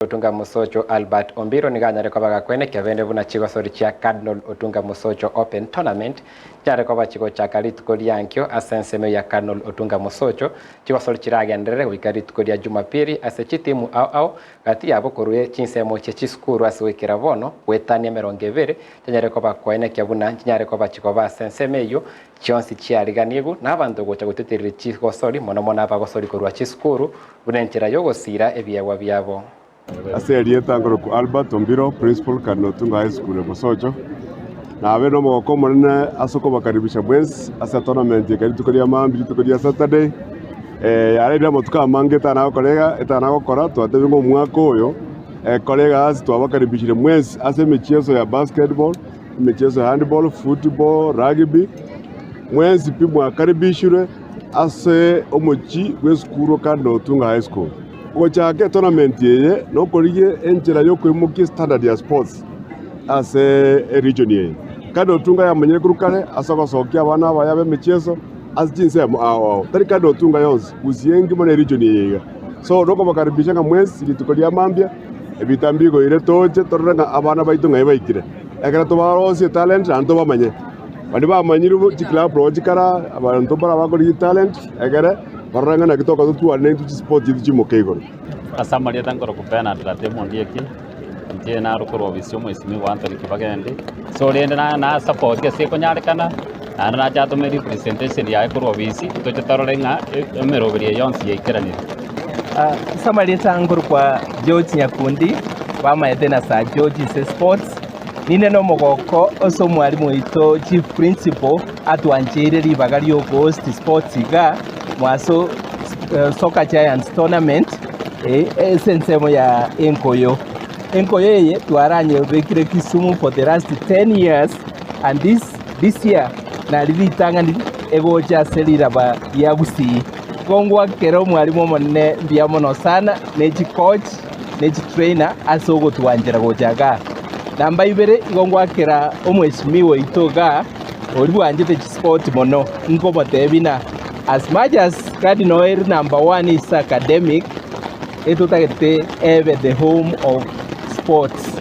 Otunga Mosocho Albert Ombiro nigo anyare koba gakwenekia bende buna chigosori chia Cardinal Otunga Mosocho Open Tournament chiare koba chigochaka rituko ria nkio ase ensemo ya Cardinal Otunga Mosocho. Chigosori chiragenderere goika rituko ria Jumapili ase chitimu ao ao gati yabo korwa chinsemo chie chisukuru ase goikera bono goetania 20 chianyare koba koenekia buna nchinyare koba chigoba ase ensemo eyio chionsi chiariganigu na abanto gocha gotetereria chigosori mono mono abagosori korwa chisukuru buna enchera y'ogosiira ebiegwa biabo. Ase erieta nkorokwa Albert Ombiro, Principal, Cardinal Otunga High School e Bosocho. Nabe nomogoko omonene ase okobakaribisha mwensi ase etournament eke rituko ria maambia rituko ria Saturday. Yareire amatuko amange etana gokora iga etana gokora twatebire ng'a omwaka oyo ekore egasi twabakaribishire mwensi ase emechieso ya basketball, emechieso ya handball, football, rugby, mwensi pi mwakaribishirwe ase omochie bw'esukuru o Cardinal Otunga High School. Gochaka etournament eye nokorigia enchera yokoimokia estandard ya sports ase eregion eye. Cardinal Otunga yamanyire korwa kare ase ogosokia abana abaye ab'emechieso ase chinsemo ao ao, tari Cardinal Otunga yonsi, Gusii engima na eregion eye iga. So nokobakaribisha ng'a mwensi rituko ria mambia ebita mbigoire toche torore ng'a abana baito ng'ai baikire. Ekero tobarosie etalent naende tobamanye. Baria bamanyire chiclub roho chikara, abanto mbare abakorigia etalent, egere barore ng'a naki toka totware naintwe chisport chiaito chimoke igoro. Ase amarieta nkorokwa Bernard Ratemo Ondieki, inche naro korwa ofisi ya omwesimigwa Anthony Kibagendi. So rende na na support ase ekonyarekana, naende nache atome representation yaye korwa ofisi, toche torore ng'a emeroberio eye yonsi yaikeranire. Ase amarieta nkorokwa George Nyakundi, bamaete na Sir George ase sports, Ninde nomogoko ase omwalimu oito Chief Principal atwancheire ribaga riokohost sports iga mwaso Soccer Giants Tournament ase ensemo ya Enkoyo. Enkoyo eye twaranyebekire Kisumu for the last 10 years and this, this year nari ritang'ani egocha ase riraba ria Gusii. Igo ngwakera omwalimu omonene mbuya mono sana ne chicoach ne chitrainer ase ogotwanchera gocha igaa. Namba ibere, igo ngwakera omweshimiwa oito igaa, oria bwanchete chisport mono, nkomotebia ng'a as much as Cardinal ere number one ase academic, etotagete ebe the home of sports.